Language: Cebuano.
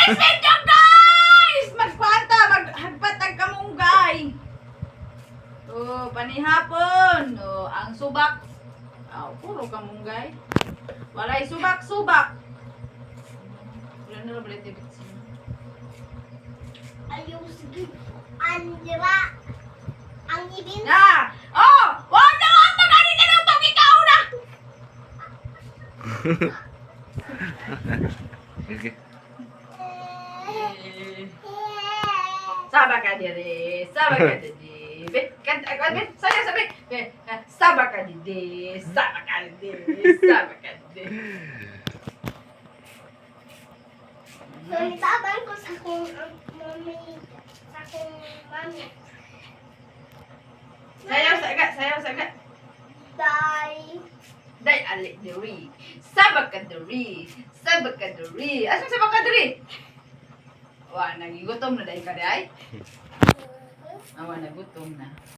This video, guys! Magkwanta, maghagpat ang kamunggay. Oh, panihapon. Oh, ang subak. Oh, puro kamunggay. Walay subak-subak. Wala na lang balik. Ayaw, sige. Andira. Ang ibin. Na! Oh! Wala na ang pagani na lutong ikaw na! Okay. Saba ka dire, saba ka dire. Be, kanta, be, sayo sabi. Be, saba ka dire, saba ka dire, saba ka dire. So, itaban ko sa akong mami. Sa akong mami. Sayaw sa ga, sayaw sa ga. Dai. Dai ali diri. Saba ka diri, saba ka diri. Asa saba ka diri? Wa nagigutom na dai ka dai? Awa nagutom na.